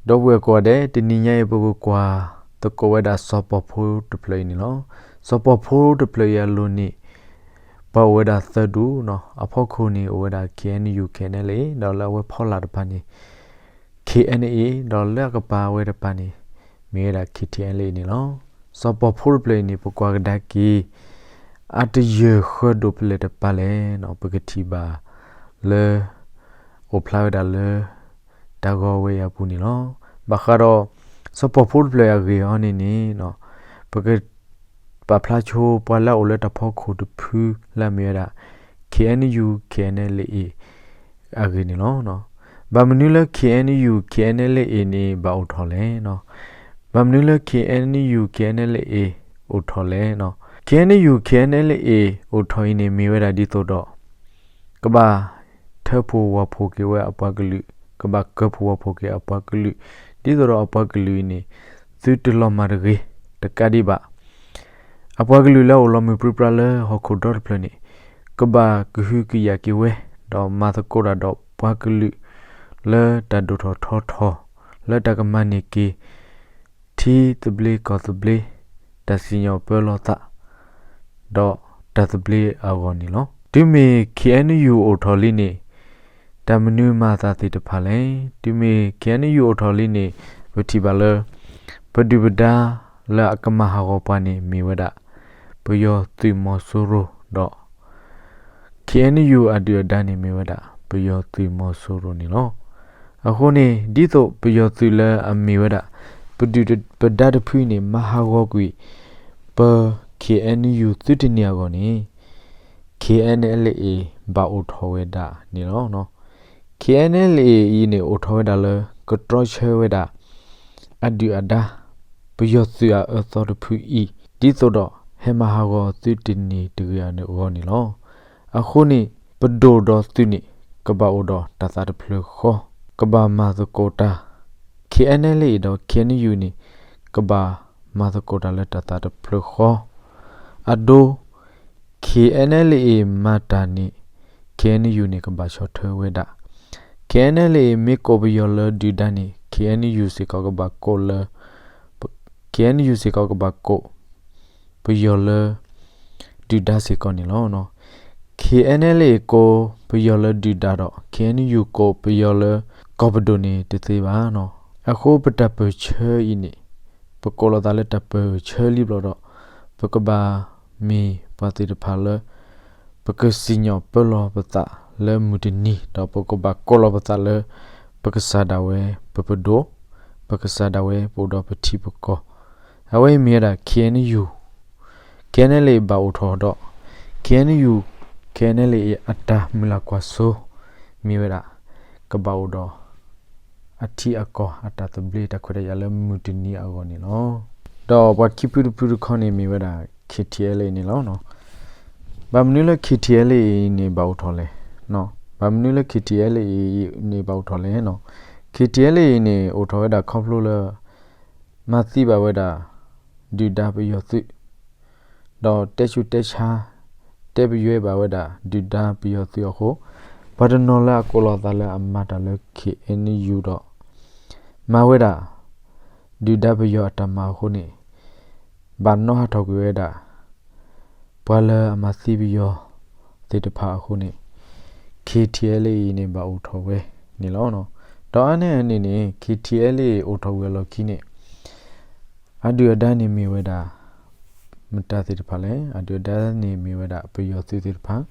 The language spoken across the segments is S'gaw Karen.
ဒီပုၢ်ဝဲၢ်ကိးဂၤဒဲး, တနံၤညါအံၤ ပကကွၢ်သကိးဝဲဒၣ်စီၤပီၤဖိတဖျၢၣ်အံၤန့ၣ်လီၤ. စီၤပီၤဖိတဖျၢၣ်အံၤအလိၤန့ၣ် ပှၤအိၣ်ဝဲဒၣ်သၢဒူၣ်နီၤ. အဖီခိၣ်န့ၣ် အိၣ်ဝဲဒၣ် KNU KNLA ဒီးလၢအဝဲဖီလာ်တပၤန့ၣ် KNA ဒီးလၢအကပၤဝဲတပၤန့ၣ် မ့ၢ်ဝဲဒၣ် KTLA န့ၣ်လီၤ. စီၤပီၤဖိတဖျၢၣ်အံၤန့ၣ် ပကွၢ်ကဒါက့ၤ အတယၢၢ်ဃၢဒိၣ်ဖဲလဲၣ်တပၤလဲၣ်နီၤ, ပကထံၣ်ဘၣ်လၢ အိၣ်ဖျါဝဲဒၣ်လၢ တၢ်ဂီၤဝဲအံၤအပူၤန့ၣ်လီၤ. ဘၣ်ဃးဒီး စီၤပီၤဖိတဖျၢၣ်အဂ့ၢ်အီၤန့ၣ်န့ၣ် ပက ပာ်ဖျါဆိပှၤလၢအအိၣ်လၢတၢ်ဖီခိၣ်တဖုလၢအမ့ၢ်ဝဲဒၣ် KNU KNLA အဂ့ၢ်န့ၣ်လီၤ. ဘၣ်မနုၤလၢ KNU KNLA န့ၣ် ဘၣ်အိၣ်ထီၣ်လဲၣ်နီၤ. ဘၣ်မနုၤလၢ KNU KNLA အိၣ်ထီၣ်လဲၣ်နီၤ. KNU KNLA အိၣ်ထီၣ်အံၤန့ၣ် မ့ၢ်ဝဲဒၣ်ဒ်သိးဒီး ကဘၣ်ထၢဖှိၣ်ဝီၤဖှိၣ်က့ၤဝဲအပှၤကလုာ်, ကဘၣ်ကၢဖှိၣ်ဝီၤဖှိၣ်က့ၤအပှၤကလုာ်, ဒ်သိးဒီးအပှၤကလုာ်အံၤန့ၣ် သုတလီၤမၢ်တဂ့ၤ, တကးဒံးဘၣ် အပှၤကလုာ်လၢအအိၣ်လီၤမုၢ်ပြံပြါလၢဟီၣ်ခိၣ်ဒီတဖျၢၣ်န့ၣ် ကဘၣ်ကဟုကယာ်က့ၤဝဲ, ဒီးမၤသကိးတၢ်ဒီးပှၤကလုာ် လၢတၢ်ဒိၣ်ထီၣ်ထီထီၣ်, လၢတၢ်ကမၤန့ၢ်က့ၤ ထံသဘျ့ကီၢ်သဘျ့, တၢ်စံၣ်ညီၣ်ပၢလီၤသး ဒီးတၢ်သဘျ့အဂီၢ်န့ၣ်လီၤ. တုၤမ့ၢ် KNU အိၣ်ထီၣ်လံန့ၣ် တၢ်မနုၤမၤအသးသ့ၣ်တဖၣ်လဲၣ်. တုၤမ့ၢ် KNU အိၣ်ထီၣ်လံန့ၣ် ပထံၣ်ဘၣ်လၢ ပဒုၣ်ပဒါလၢအကမၤဟးဂီၤပှၤန့ၣ်မ့ၢ်ဝဲဒၣ် ပယီၤသုးမီၤစိရိၤဒီး KNU အဒုၣ်အဒါန့ၣ်မ့ၢ်ဝဲဒၣ် ပယီၤသုးမီၤစိရိၤန့ၣ်လီၤ. အဃိန့ၣ် ဒ်သိးပယီၤသုးလၢအမ့ၢ်ဝဲဒၣ် ပဒုၣ်ပဒါတဖုန့ၣ် မၤဟးဂီၤကွံာ် ပ KNU သုတန့ၢ်အဂီၢ်န့ၣ် KNLA ဘၣ်အိၣ်ထီၣ်ဝဲဒၣ်န့ၣ်လီၤ. KNLA အံၤန့ၣ် အိၣ်ထီၣ်ဝဲဒၣ်လၢ ကတြီဆၢဝဲဒၣ် အဒုၣ်အဒါ ပယီၤသုးအအၢသီတဖုအံၤ ဒ်သိးဒီးဟဲမၤဟးဂီၤသုတန့ၢ်တဂ့ၤအဂီၢ်န့ၣ်လီၤ. အဃိန့ၣ် ပဒိၣ်ဒီးသုးန့ၣ် ကဘၣ်အိၣ်ဒီးတၢ်သးတဖျၢၣ်ဃီ, ကဘၣ်မၤသကိးတၢ်, KNLA ဒီး KNU န့ၣ် ကဘၣ်မၤသကိးတၢ်လၢတၢ်သးတဖျၢၣ်ဃီ, အဒိ KNLA မၤတၢ်န့ၣ် KNU န့ၣ် ကဘၣ်ဆီၣ်ထွဲဝဲဒၣ်, KNLA မ့ၢ်ကိးပယီၤလၢဒုၣ်ဒါန့ၣ် KNU စ့ၢ်ကီးကဘၣ်ကိးလၢ KNU စ့ၢ်ကီးကဘၣ်ကိး ပယီၤလၢ ဒုၣ်ဒါစ့ၢ်ကီးန့ၣ်လီၤ. KNLA ကိးပယီၤလၢဒုၣ်ဒါဒီး KNU ကိးပယီၤလၢ ကီၢ်ပဒိၣ်န့ၣ်တသ့ဘၣ်နီၤ. အဃိပတၢ်ပၢၢ်ဆၢအံၤန့ၣ် ပကိးလီၤသးလၢတၢ်ပၢၢ်ဆၢလံဘျီဒီး ပကဘၣ်မ့ၢ်ပှၤသ့ၣ်တဖၣ်လၢ ပကစံၣ်ညီၣ်ပၢလီၤပသးလၢမုၢ်တနံၤ ဒီးပကဘၣ်ကိးလီၤပသးလၢ ပကစၢ်ဒၣ်ဝဲ ပပဒိၣ်, ပကစၢ်ဒၣ်ဝဲ ပအိၣ်ဒီးပထံပကီၢ်, အဝဲအံၤမ့ၢ်ဝဲဒၣ် KNU KNLA ဘၣ်အိၣ်ထီၣ်ဒီး KNU KNLA အတၢ်မုၢ်လၢ်ကွၢ်စိ မ့ၢ်ဝဲဒၣ် ကဘၣ်အိၣ်ဒီး အထံအကီၢ်အတၢ်သဘျ့တၢ်ခွဲးတၢ်ယာ်လၢမုၢ်တနံၤအဂီၢ်န့ၣ်လီၤ. ဒီးပှၤခံဖုတဖုတခီန့ၣ်မ့ၢ်ဝဲဒၣ် KTLA န့ၣ်လီၤ. ဘၣ်မနုၤလၢ KTLA အံၤန့ၣ်ဘၣ်အိၣ်ထီၣ်လဲၣ်, ဘၣ်မနုၤလၢ KTLA အံၤန့ၣ်ဘၣ်အိၣ်ထီၣ်လဲၣ်နီၤ. KTLA အံၤန့ၣ် အိၣ်ထီၣ်ဝဲဒၣ်ခီဖျိလၢ မၤသံဘၣ်ဝဲဒၣ် ဒုၣ်ဒါပယီၤသုး ဒီးတဲဆူးတဲဆါ တဲပယွဲဘၣ်ဝဲဒၣ်ဒုၣ်ဒါပယီၤသုးအဃိ, ပှၤတနီၤလၢအကိးလီၤသးလၢအမၤတၢ်လၢ KNU ဒီး မၤဝဲဒၣ် ဒုၣ်ဒါပယီၤအတၢ်မၤအဃိန့ၣ် ဘၣ်နီၣ်ဟးထီၣ်ကွံာ်ဝဲဒၣ် ပှၤလၢအမၤသံပယီၤသ့ၣ်တဖၣ်အဃိန့ၣ် KTLA အံၤန့ၣ် ဘၣ်အိၣ်ထီၣ်ဝဲန့ၣ်လီၤ. ဒီးအါန့ၢ်အန့ၣ်န့ၣ် KTLA အိၣ်ထီၣ်ဝံၤအလီၢ်ခံန့ၣ် အဒုၣ်အဒါန့ၣ်မ့ၢ်ဝဲဒၣ် မတၤသ့ၣ်တဖၣ်လဲၣ်. အဒုၣ်အဒါန့ၣ်မ့ၢ်ဝဲဒၣ်ပယီၤသုးသ့ၣ်တဖၣ်,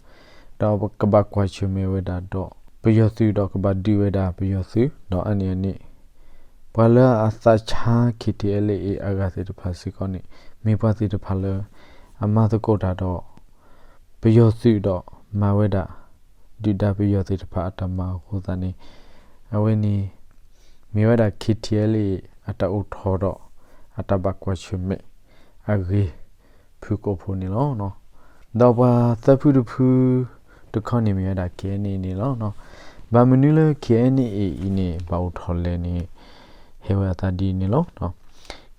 ဒီးကဘၣ်ကွၢ်ဆၢၣ်မဲာ်ဝဲဒၣ်ဒီးပယီၤသုး ဒီးကဘၣ်ဒုးဝဲဒၣ်ပယီၤသုး, ဒီးအါန့ၢ်အန့ၣ် ပှၤလၢအသးဆါ KTLA အဂၤသ့ၣ်တဖၣ်စ့ၢ်ကီးန့ၣ် မ့ၢ်ပှၤသ့ၣ်တဖၣ်လၢ အမၤသကိးတၢ်ဒီး ပယီၤသုးဒီးမၤဝဲဒၣ် ဒုၣ်ဒါပယီၤသ့ၣ်တဖၣ်အတၢ်မၤအဃိသတးန့ၣ် အဝဲန့ၣ် မ့ၢ်ဝဲဒၣ် KTLA အတၢ်အိၣ်ထီၣ်ဒီး အတၢ်ဘၣ်ကွၢ်ဆၢၣ်မဲာ်အဂ့ၢ် ဖုၣ်ကိာ်ဖိန့ၣ်လီၤ. ဒီးပှၤသၢဖုတဖုတခီန့ၣ်မ့ၢ်ဝဲဒၣ် KNA န့ၣ်လီၤ. ဘၣ်မနုၤလၢ KNA အံၤန့ၣ် ဘၣ်အိၣ်ထီၣ်လဲၣ်န့ၣ် ဟဲဝဲအသးဒ်န့ၣ်လီၤ.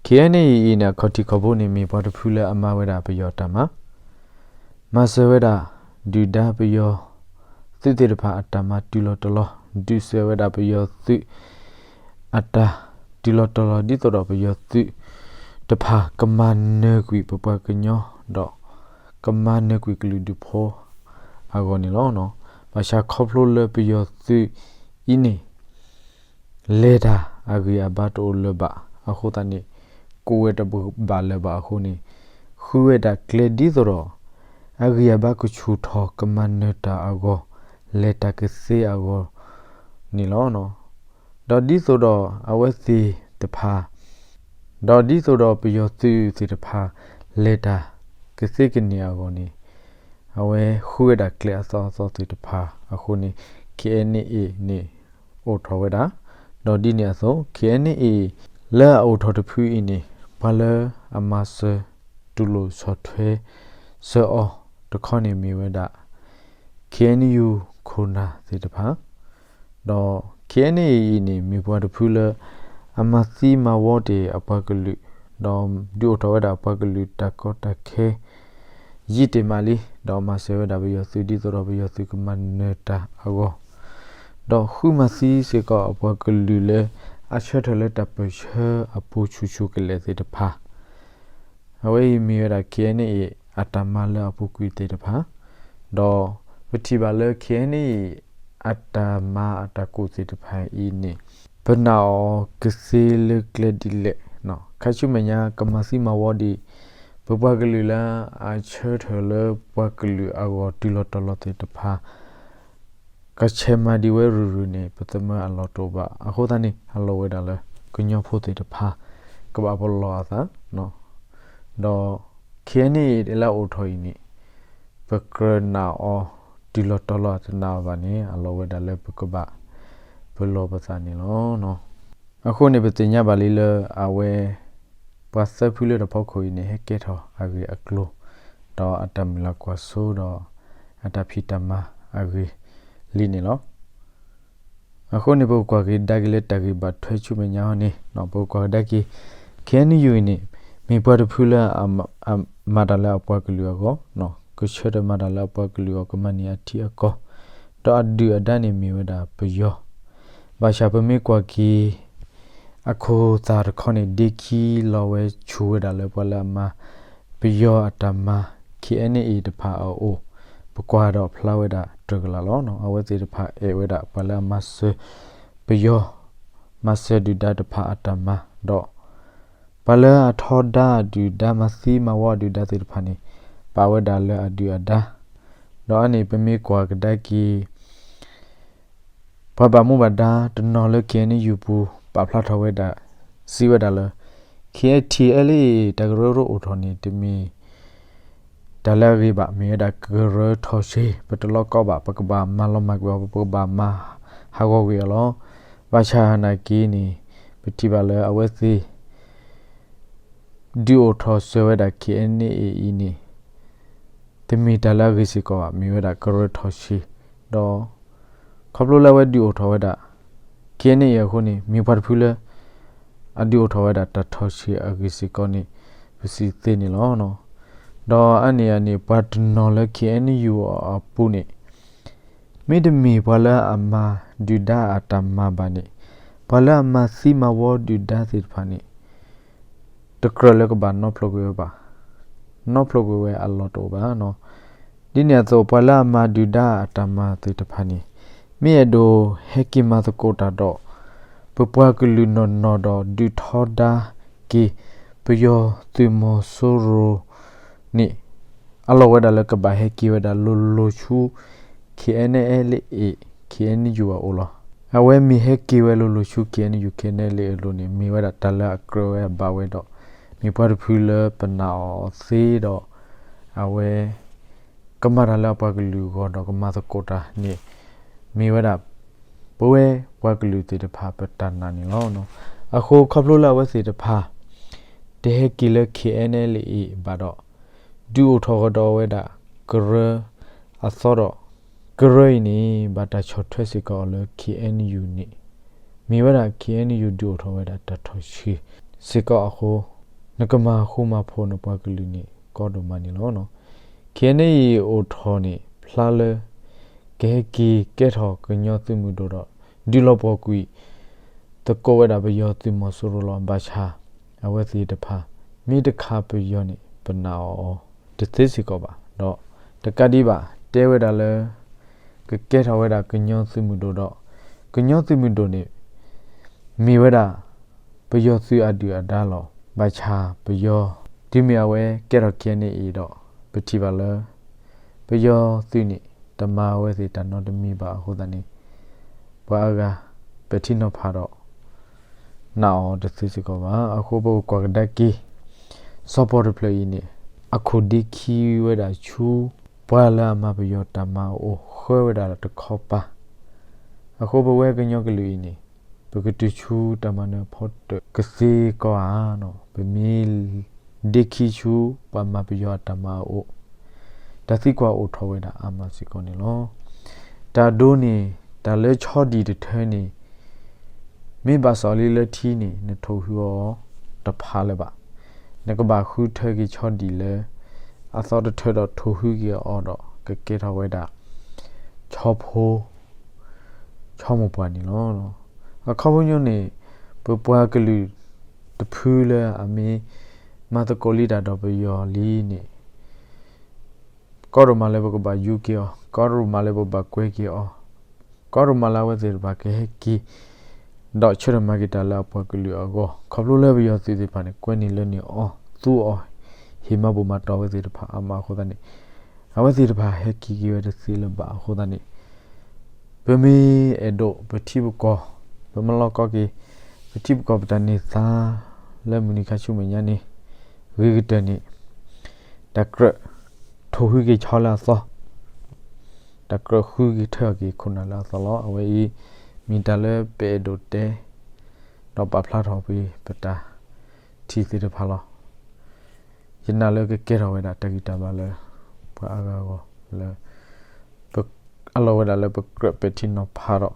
KNA အံၤန့ၣ် အခီၣ်ထံးခီၣ်ဘိန့ၣ် မ့ၢ်ပှၤတဖုလၢအမၤဝဲဒၣ်ပယီၤတၢ်မၤ, မၤစၢၤဝဲဒၣ် ဒုၣ်ဒါပယီၤသုးသ့ၣ်တဖၣ်အတၢ်မၤတုၤလီၤတီၤလီၤ, ဒုးစၢၤဝဲဒၣ်ပယီၤသုးအတၢ် တုၤလီၤတီၤလီၤဒ်သိးဒီးပယီၤသုးတဖၣ်ကမၤနၢၤကွံာ်ပပှၤကညီ ဒီးကမၤနၢၤကွံာ်ကလုာ်ဒူၣ်ဖိအဂီၢ်န့ၣ်လီၤ. ဘၣ်ဆၣ်ခီဖျိလၢပယီၤသုးအံၤန့ၣ် လဲၤတၢ်အဂံၢ်အဘါတအိၣ်လၢၤဘၣ်အဃိသတးန့ၣ် ကိးဝဲတဘၣ်လၢၤဘၣ်အဃိန့ၣ် ဃုဝဲဒၣ်ကျဲဒ်သိးဒီး အဂံၢ်အဘါကဆူၣ်ထီၣ်ကမၤနၢၤတၢ်အဂီၢ် လဲၤတၢ်ကသ့အဂီၢ်န့ၣ်လီၤ. ဒီးဒ်သိးဒီးအဝဲသ့ၣ်တဖၣ် ဒီးဒ်သိးဒီးပယီၤသုးသ့ၣ်တဖၣ် လဲၤတၢ်ကသ့ကန့ၢ်အဂီၢ်န့ၣ် အဝဲဃုဝဲဒၣ်ကျဲအသီအသီသ့ၣ်တဖၣ်အဃိန့ၣ် KNA န့ၣ် အိၣ်ထီၣ်ဝဲဒၣ်, ဒီးဒ်န့ၣ်အသိး KNA လၢအအိၣ်ထီၣ်တဖုအံၤန့ၣ် ပှၤလၢအမၤစၢၤတူၢ်လိာ်ဆီၣ်ထွဲစၢၤအီၤတခီန့ၣ်မ့ၢ်ဝဲဒၣ် KNU ခိၣ်နၢ်သ့ၣ်တဖၣ် ဒီး KNA အံၤန့ၣ် မ့ၢ်ပှၤတဖုလၢ အမၤသံမၤဝီတ့ၢ်အပှၤကလုာ်, ဒီးဒုးအိၣ်ထီၣ်ဝဲဒၣ်အပှၤကလုာ်တၢ်ကီတၢ်ခဲ ယံာ်တ့ၢ်မးလံ, ဒီးမၤစၢၤဝဲဒၣ်ပယီၤသုးဒ်သိးဒီးပယီၤသုးကမၤနၢၤတၢ်အဂီၢ်, ဒီးဃုမၤသံစ့ၢ်ကီးအပှၤကလုာ်လၢ အဆၢထၢၣ်လၢတၢ်ပၢၢ်ဆၢအပူၤဆူၣ်ဆူၣ်ကလဲာ်သ့ၣ်တဖၣ် အဝဲအံၤမ့ၢ်ဝဲဒၣ် KNA အတၢ်မၤလၢအပူၤကွံာ်သ့ၣ်တဖၣ်, ဒီးပထံၣ်ဘၣ်လၢ KNA အတၢ်မၤအတၢ်ကူၣ်သ့ၣ်တဖၣ်အံၤန့ၣ် ပနာ်အီၤကသ့လၢကျဲဒ်လဲၣ်, ခါဆူမဲာ်ညါကမၤသံမၤဝီဒံး ပပှၤကလုာ်လၢအဆၢထၢၣ်လၢပှၤကလုာ်အဂီၢ်တုၤလီၤတီၤလီၤသ့ၣ်တဖၣ် ကဆဲးမၤဒံးဝဲရုၢ်ရုၢ်န့ၣ် ပသးမၢအလီၢ်တအိၣ်ဘၣ်. အဃိသတးန့ၣ် အလီၢ်ဝဲဒၣ်လၢ ကညီဖိသ့ၣ်တဖၣ် ကဘၣ်ပလီၢ်အသး, ဒီး KNA လၢအအိၣ်ထီၣ်အံၤန့ၣ် ပကြၢးနာ်အီၤ တုၤလီၤတီၤလီၤတနာ်အီၤဘၣ်န့ၣ် အလီၢ်ဝဲဒၣ်လၢပကဘၣ်ပလီၢ်ပသးန့ၣ်လီၤ. အဃိန့ၣ် ပသ့ၣ်ညါဘၣ်လံလၢအဝဲ ပှၤသၢဖုလၢတၢ်ဖီခိၣ်အံၤန့ၣ် ဟဲကဲထီၣ်အဂ့ၢ်အကျိၤ, ဒီးအတၢ်မုၢ်လၢ်ကွၢ်စိဒီး အတၢ်ဖံးတၢ်မၤအဂ့ၢ်လံန့ၣ်လီၤ. အဃိန့ၣ် ပကကွၢ်က့ၤကဒါက့ၤလၢတၢ်ဂ့ၢ်ဘၣ်ထွဲဆူမဲာ်ညါအံၤန့ၣ် ပကကွၢ်ကဒါက့ၤ KNU အံၤန့ၣ် မ့ၢ်ပှၤတဖုလၢ မၤတၢ်လၢအပှၤကလုာ်အဂီၢ်, ကဆၢထၢၣ်မၤတၢ်လၢအပှၤကလုာ်အဂီၢ် ကမၤန့ၢ်အထံအကီၢ်, ဒီးအဒုၣ်အဒါန့ၣ်မ့ၢ်ဝဲဒၣ်ပယီၤ, ဘၣ်ဆၣ်ပမ့ၢ်ကွၢ်က့ၤ အခိၣ်သၣ်တခီန့ၣ် ဒ့ခံလီၤဝဲဆူၣ်ဝဲဒၣ်လၢပှၤလၢအမၤ ပယီၤအတၢ်မၤ KNA တဖၣ်အအိၣ်, ပကွၢ်ဒီးဖျါဝဲဒၣ်တြၢၢ်ကလာ်လီၤ. အဝဲသ့ၣ်တဖၣ်အဲၣ်ဝဲဒၣ်ပှၤလၢအမၤစၢၤပယီၤ, မၤစၢၤဒုၣ်ဒါတဖၣ်အတၢ်မၤ, ဒီး ပှၤလၢအထီဒါအဒုၣ်ဒါမၤသံမၤဝီအဒုၣ်ဒါသ့ၣ်တဖၣ်န့ၣ် ပာ်ဝဲဒၣ်လၢအဒုၣ်အဒါ, ဒီးအန့ၣ်ပမ့ၢ်ကွၢ်ကဒါက့ၤ ပှၤဘၣ်မူဘၣ်ဒါတနီၤလၢ KNU ပူၤ ပာ်ဖျါထီၣ်ဝဲဒၣ် စံးဝဲဒၣ်လၢ KTLA တၢ်ကရၢကရိအိၣ်ထီၣ်န့ၣ် တမ့ၢ်တၢ်လၢအဂ့ၤဘၣ်, မ့ၢ်ဝဲဒၣ်ကရၢထီၣ်ဆံး, ပတလီၤကီဘၣ်, ပကဘၣ်မၤလီၤမၢ်ကွံာ်အီၤ, ပကဘၣ်မၤဟးဂီၤကွံာ်အီၤလီၤ. ဘၣ်ဆၣ်နာ်က့န့ၣ် ပထံၣ်ဘၣ်လၢအဝဲသ့ၣ် ဒုးအိၣ်ထီၣ်စၢၤဝဲဒၣ် KNA အံၤန့ၣ် တမ့ၢ်တၢ်လၢအဂ့ၤစ့ၢ်ကီးဘၣ်, မ့ၢ်ဝဲဒၣ်ကရၢထီၣ်ဆံး, ဒီး ခီဖျိလၢအဝဲဒုးအိၣ်ထီၣ်ဝဲဒၣ် KNA အံၤအဃိန့ၣ် မ့ၢ်ပှၤတဖုလၢ အဒုးအိၣ်ထီၣ်ဝဲဒၣ်တၢ်ထီၣ်ဆံးအဂ့ၢ်စ့ၢ်ကီးန့ၣ် ပစံးသ့န့ၣ်လီၤ. ဒီးအန့ၣ်အန့ၣ် ပှၤတနီၤလၢ KNU အပူၤန့ၣ် မ့တမ့ၢ်ပှၤလၢအမၤဒုၣ်ဒါအတၢ်မၤဘၣ်န့ၣ် ပှၤလၢအမၤသံမၤဝီဒုၣ်ဒါသ့ၣ်တဖၣ်န့ၣ် တကြၢးလၢကဘၣ်နီဖျိကွံာ်ဝဲဘၣ်, နီဖျိကွံာ်ဝဲအလီၢ်တအိၣ်ဘၣ်. ဒ်န့ၣ်အသိး ပှၤလၢအမၤဒုၣ်ဒါအတၢ်မၤသ့ၣ်တဖၣ်န့ၣ် မ့ၢ်အဲၣ်ဒိးဟဲက့ၤမၤသကိးတၢ်ဒီး ပပှၤကလုာ်နီၢ်နီၢ်ဒီးဒုးထီဒါက့ၤ ပယီၤသုးမီၤစိရိၤန့ၣ် အလီၢ်ဝဲဒၣ်လၢကဘၣ်ဟဲက့ၤဝဲဒၣ်လိၤလိၤဆူ KNLA KNU အအိၣ်လီၤ. အဝဲမ့ၢ်ဟဲက့ၤဝဲလိၤလိၤဆူ KNU KNLA အလိၤန့ၣ် မ့ၢ်ဝဲဒၣ်တၢ်လၢအကြၢးဝဲအဘၣ်ဝဲဒီး မ့ၢ်ပှၤတဖုလၢပနာ်အီၤသ့ဒီး အဝဲ ကမၤတၢ်လၢအပှၤကလုာ်အဂီၢ်ဒီးကမၤသကိးတၢ်န့ၣ် မ့ၢ်ဝဲဒၣ် ပဝဲပှၤကလုာ်သ့ၣ်တဖၣ်ပတၢ်နာ်န့ၣ်လီၤ. အဃိခီဖျိလၢအဝဲသ့ၣ်တဖၣ် တဟဲက့ၤလၢ KNLA ဘၣ်ဒီး ဒုးအိၣ်ထီၣ်ကဒီးဝဲဒၣ်ကရၢအသီဒီး ကရၢအံၤန့ၣ် ဘၣ်တၢ်ဆီၣ်ထွဲစ့ၢ်ကီးအီၤလၢ KNU န့ၣ် မ့ၢ်ဝဲဒၣ် KNU ဒုးအိၣ်ထီၣ်ဝဲဒၣ်တၢ်ထီၣ်ဆံးစ့ၢ်ကီးအဃိ နကမၤဃူမၤဖိးနပှၤကလုာ်န့ၣ် ကီဒိၣ်မးန့ၣ်လီၤ. KNA အံၤအိၣ်ထီၣ်န့ၣ် ဖျါလၢ ကဟဲက့ၤကဲထီၣ်ကညီသုးမုၢ်ဒိၣ်ဒီး ဒုးလီၤပှီၢ်ကွံာ် သကိးဝဲဒၣ်ပယီၤသုးမီၤစိရိၤလီၤ. ဘၣ်ဆၣ် အဝဲသ့ၣ်တဖၣ် မ့ၢ်တခးပယီၤန့ၣ် ပနာ်အီၤတသ့စ့ၢ်ကီးဘၣ်. ဒီးတကးဒံးဘၣ် တဲဝဲဒၣ်လၢ ကကဲထီၣ်ဝဲဒၣ်ကညီသုးမုၢ်ဒိၣ်ဒီး ကညီသုးမုၢ်ဒိၣ်န့ၣ် မ့ၢ်ဝဲဒၣ် ပယီၤသုးအဒုၣ်အဒါလီၤ. ဘၣ်ဆၣ်ပယီၤ တုၤမ့ၢ်အဝဲကဲထီၣ် KNA ဒီး ပထံၣ်ဘၣ်လၢ ပယီၤသုးန့ၣ် တမၤအဝဲသ့ၣ်တၢ်နီတမံၤဘၣ်အဃိသတးန့ၣ် ပှၤအါဂၤ ပဲာ်ထံနီၤဖးဒီး နာ်အီၤတသ့စ့ၢ်ကီးဘၣ်. အဃိပကကွၢ်ကဒါက့ၤ စီၤပီတဖျၢၣ်အံၤန့ၣ် အခိၣ်ဒ့ခံဝဲဒၣ်ဆူ ပှၤလၢအမၤပယီၤတၢ်မၤအအိၣ်ဃၢဝဲဒၣ်တခီပၤ အဃိပဝဲကညီကလုာ်အံၤန့ၣ် ပကတုၤဆူတၢ်မၤနၢၤဖီတၢၣ်ကသ့ကီးဧါ. ပမ့ၢ်ဒ့ခံဆူပှၤမၤပယီၤအတၢ်မၤအအိၣ် တၢ်သံကွၢ်အိၣ်ထီၣ်ဝဲဒၣ်အါမးစ့ၢ်ကီးန့ၣ်လီၤ. တၢ်ဒိန့ၣ် တၢ်လၢဆီဒံၣ်တထၢန့ၣ် မ့ၢ်ဘၣ်စီၣ်လံလၢထံန့ၣ် နထိၣ်ဟုအီၤတဖးလၢၤဘၣ်. နကဘၣ်ဃုထၢက့ၤဆီဒံၣ်လၢ အသီတထၢဒီးထိၣ်ဟုက့ၤအီၤဒီး ကကဲထီၣ်ဝဲဒၣ် ဆီဖိ ဆီမိၢ်ပှၢ်န့ၣ်လီၤ. အခီပညီန့ၣ် ပပှၤကလုာ်တဖုလၢအမ့ၢ် မၤသကိးလံတၢ်ဒီးပယီၤလံန့ၣ် ကီဒိၣ်မးလၢပကဘၣ်ယူၤက့ၤအီၤ, ကီဒိၣ်မးလၢပဘၣ်ကွဲက့ၤအီၤ, ကီဒိၣ်မးလၢအဝဲသ့ၣ်တဖၣ်ကဟဲက့ၤ ဒီးဆၢထၢၣ်မၤက့ၤတၢ်လၢအပှၤကလုာ်အဂီၢ်, ခီဖျိလၢပယီၤသုးသ့ၣ်တဖၣ်န့ၣ် ကွဲန့ၢ်လၢန့ၢ်အီၤ, သူအီၤ, ဟ့ၣ်မၤဘူၣ်မၤတီၢ်အဝဲသ့ၣ်တဖၣ်အါမးအဃိသတးန့ၣ် အဝဲသ့ၣ်တဖၣ်ဟဲက့ၤက့ၤဝဲတသ့လၢၤဘၣ်အဃိသတးန့ၣ် ပမ့ၢ်အဲၣ်ဒိးပထံပကီၢ်, ပမၤလီၤကီက့ၤ ပထံပကီၢ်ပတၢ်န့ၢ်သါ လၢမုၢ်နံၤခါဆူမဲာ်ညါန့ၣ် ဂ့ၤကတၢၢ်န့ၣ် တၢ်ကြၢးထိၣ်ဟုက့ၤဆီလၢအသီ, တၢ်ကြၢးဃုက့ၤထၢက့ၤခိၣ်နၢ်လၢအသီလီၤ. အဝဲအံၤ မ့ၢ်တၢ်လၢပအဲၣ်ဒိးတဲ ဒီးပာ်ဖျါထီၣ်ဖဲပတၢ်ထံၣ်သ့ၣ်တဖၣ်လီၤ. ယနာ်လၢကကဲထီၣ်ဝဲဒၣ်တၢ်ဂံၢ်တၢ်ဘါလၢ ပှၤအါဂၤအဂီၢ်လၢ အလီၢ်ဝဲဒၣ်လၢပကြၢးပဲာ်ထံနီၤဖးဒီး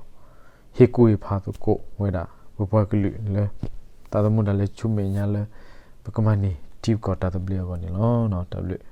ဟ့ၣ်ကူၣ်ဟ့ၣ်ဖးသကိးဝဲဒၣ် ပပှၤကလုာ်လၢ သးသမူတၢ်လဲၤဆူမဲာ်ညါလၢ ပကမၤန့ၢ်ထံကီၢ်တၢ်သဘျ့အဂီၢ်န့ၣ်လီၤ. တၢ်ဘျုး